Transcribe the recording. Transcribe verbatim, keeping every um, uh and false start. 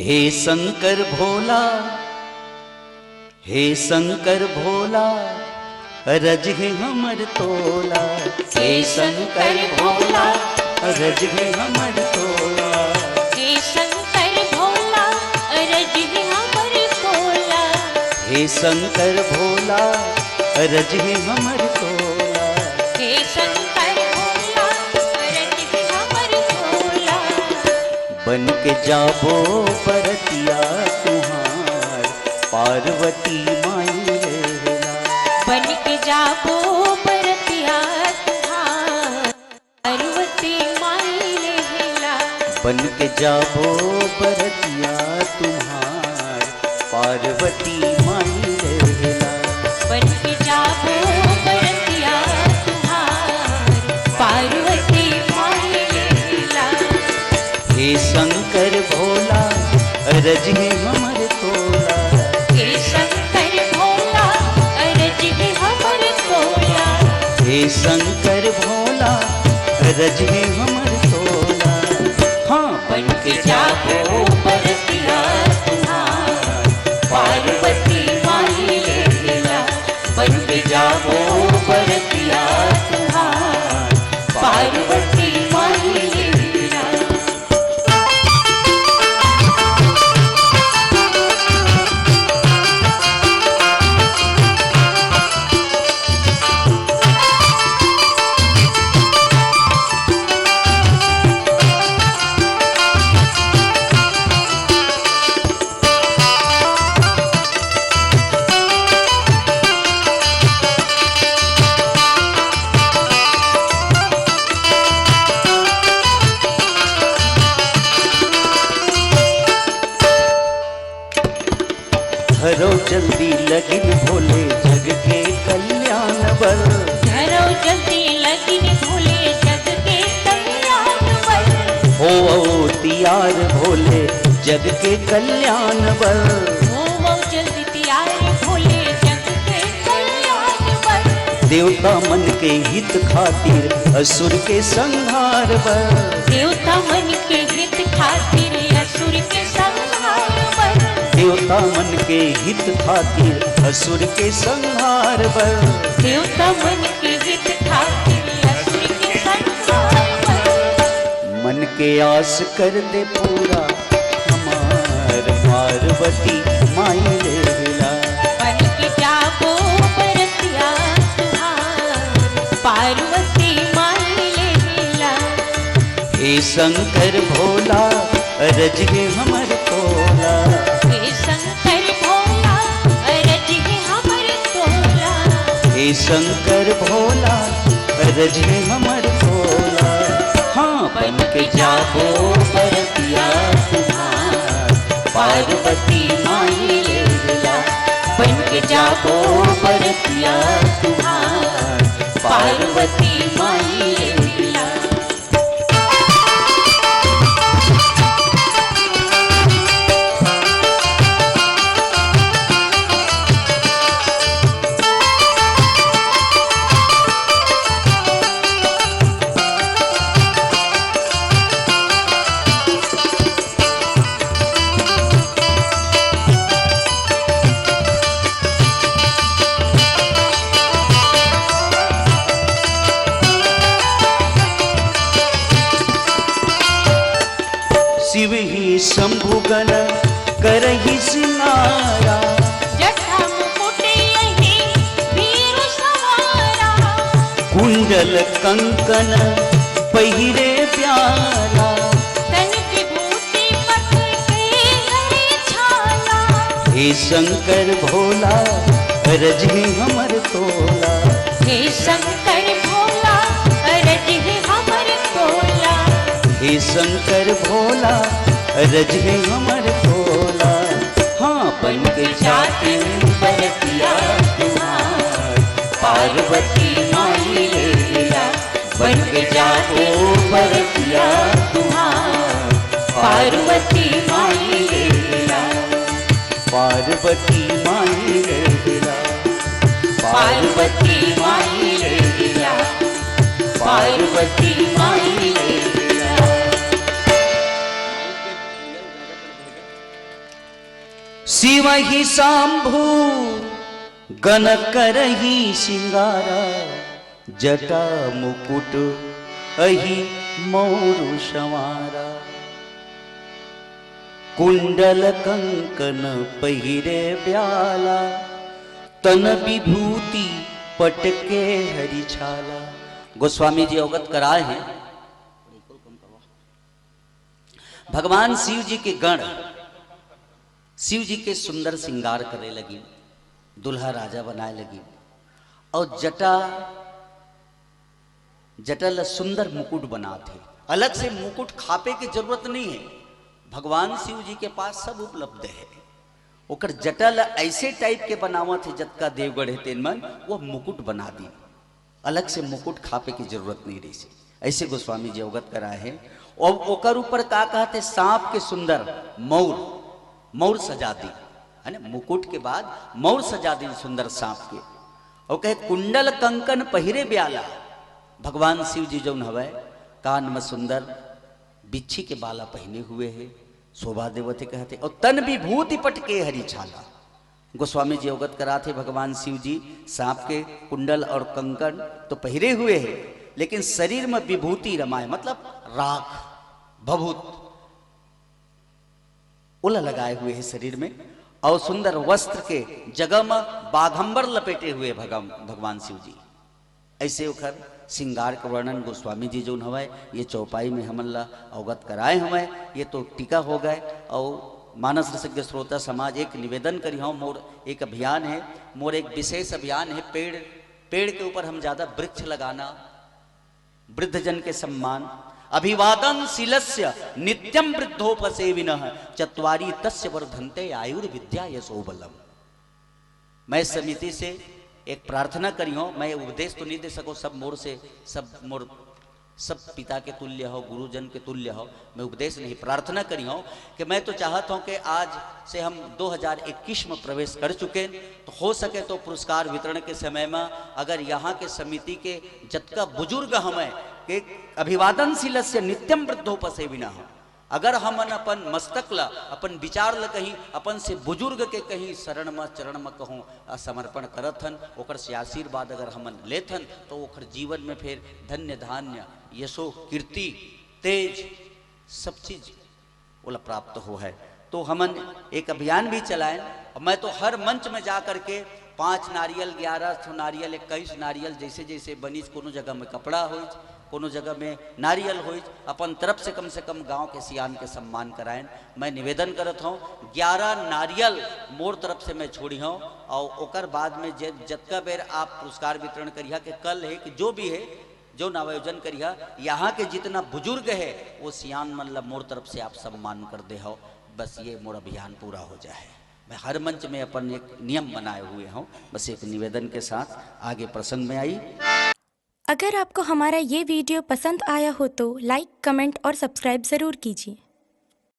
हे शंकर भोला, हे शंकर भोला, रजहे हमर तोला। हे शंकर भोला, रजहे हमर तोला। हे शंकर भोला, रजहे हमर तोला। हे शंकर भोला, रजहे हमर तोला। हे शंकर भोला, रजहे हमर तोला। बन के जाबो बरतिया तुहार, पार्वती माई लेहला। बन के जाबो बरतिया तुहार, पार्वती माई लेहला। बन के जाबो बरतिया तुहार, पार्वती माई लेहला। बन के जाबो बरतिया तुहार, पार्वती माई लेहला। हे शंकर भोला, रजहे हमर तोला। हे शंकर भोला, रजहे हमर तोला। हे शंकर भोला, रजहे हमर तोला। हाँ, बन के जाबो बरतिया तुहार, पार्वती माई लेहला। बन के जाबो बरतिया तुहार, पार्वती माई लेहला। धरो जल्दी लगिन भोले जग के कल्याण बर। धरो जल्दी लगिन भोले जग के कल्याण बर। होवो तियार भोले जग के कल्याण बर। होवो जल्दी तियार भोले जग के कल्याण बर। देवता मन के हित खातिर असुर के संहार बर। देवता मन के हित खातिर असुर के संहार बर। देवता मन के हित खातिर असुर के संहार बर। देवता मन के हित खातिर असुर के संहार बर। मन के आस कर दे पूरा हमार, पार्वती माई लेहला। बन के जाबो बरतिया तुहार, पार्वती माई लेहला। हे शंकर भोला, रजहे हमर तोला। हे शंकर भोला, रजहे हमर तोला। हे शंकर भोला, रजहे हमर तोला। हाँ, बन के जाबो बरतिया तुहार, पार्वती माई लेहला। बन के जाबो बरतिया तुहार, पार्वती माई लेहला। शिव ही शंभु गण करहि सिंगारा। जटा मुकुट यही वीर सवारा। कुंडल कंकन पहिरे प्यारा। तन विभूति पट के हरे छाला। हे शंकर भोला, रजहे हमर तोला। हे शंकर भोला, रजहे हमर तोला। हे शंकर भोला, रजहे हमर तोला। हाँ, बन के जातिन बरतिया तुहार, पार्वती माई लेहला। बन के जाबो बरतिया तुहार, पार्वती माई लेहला। पार्वती माई लेहला। पार्वती माई लेहला। पार्वती माई लेहला। शिवहि शांभु गण करहि सिंगारा, जटा मुकुट अहि मौरु संवारा। कुंडल कंकन पहिरे ब्याला, तन विभूति पटके हरि छाला। गोस्वामी जी अवगत कराए हैं, भगवान शिव जी के गण शिव जी के सुंदर श्रृंगार करे लगिन, दुल्हा राजा बनाए लगिन, और जटा, जटा ला सुंदर मुकुट बनात हे। अलग से मुकुट खापे के जरूरत नहीं है, भगवान शिव जी के पास सब उपलब्ध है। ओकर जटा ला ऐसे टाइप के बनावत हे, जतका देवगढ़ हे तेन मन वो मुकुट बना दी, अलग से मुकुट खापे की जरूरत नहीं रही से। ऐसे गोस्वामी जी अवगत कराए हैं। और ओकर ऊपर का कहते, सांप के सुंदर मौर, मौर सजा दी, है ना, मुकुट के बाद मौर सजा दी सुंदर सांप के। और कहे, कुंडल कंकन पहिरे ब्याला, भगवान शिव जी जौन हवै, कान में सुंदर बिच्छी के बाला पहने हुए है, शोभा देवत हे कहते, और तन विभूति पटके हरि छाला। गोस्वामी जी अवगत करात हे, भगवान शिव जी सांप के कुंडल और कंकन तो पहिरे हुए है, लेकिन शरीर में विभूति रमाए, मतलब राख, भभूत, ओला लगाए हुए है शरीर में, और सुंदर वस्त्र के जगह में बाघंबर लपेटे हुए भगम-, भगवान शिव जी। ऐसे ओखर श्रृंगार के वर्णन गोस्वामी जी जौन हवय, ये चौपाई में हमन ला अवगत कराए हवय। ये तो टीका हो गए। और मानस रसज्ञ श्रोता समाज, एक निवेदन करिहौं, मोर एक अभियान है, मोर एक विशेष अभियान है, पेड़, पेड़ के ऊपर हम ज्यादा वृक्ष लगाना, वृद्धजन के सम्मान। अभिवादन शीलस्य नित्यम वृद्धोपसेविनः, चत्वारि तस्य वर्धन्ते आयुर्विद्या यशोबलम। मैं समिति से एक प्रार्थना करिहौं, मैं उपदेश तो नहीं दे सको, सब मोर से, सब मोर, सब पिता के तुल्य हो, गुरुजन के तुल्य हो, मैं उपदेश नहीं, प्रार्थना करिहौं कि मैं तो चाहत हौं कि आज से हम दो हज़ार इक्कीस में प्रवेश कर चुके, तो हो सके तो पुरस्कार वितरण के समय में अगर यहाँ के समिति के जतका बुजुर्ग हमें के अभिवादनशीलस्य नित्यम वृद्धोपसेविनः, अगर हमन अपन मस्तक ल, अपन विचार ल कहीं अपन से बुजुर्ग के कहीं शरण म, चरण म कहूँ, अ, समर्पण करत हन, ओकर से आशीर्वाद अगर हमन लेत हन, तो ओकर जीवन में फिर धन्य धान्य, यशो, कीर्ति, तेज, सब चीज ओला प्राप्त हो है। तो हमन एक अभियान भी चलाएं, और मैं तो हर मंच में जा करके पाँच नारियल, ग्यारह ठो नारियल, इक्कीस नारियल, जैसे जैसे बनिस, कोनो जगह में कपड़ा होइस, कोनो जगह में नारियल होइस, अपन तरफ से कम से कम गांव के सियान के सम्मान कराएं। मैं निवेदन करत हूँ, ग्यारह नारियल मोर तरफ से मैं छोड़ी हूँ, और ओकर बाद में जे जतका बेर आप पुरस्कार वितरण करिहा के कल है कि जो भी है, जो नवायोजन करिहा, यहाँ के जितना बुजुर्ग है वो सियान मन ला मोर तरफ से आप सम्मान कर दे हो। बस ये मोर अभियान पूरा हो जाए। मैं हर मंच में अपन एक नियम बनाए हुए हूँ। बस एक निवेदन के साथ आगे प्रसंग में आई। अगर आपको हमारा ये वीडियो पसंद आया हो तो लाइक, कमेंट और सब्सक्राइब ज़रूर कीजिए।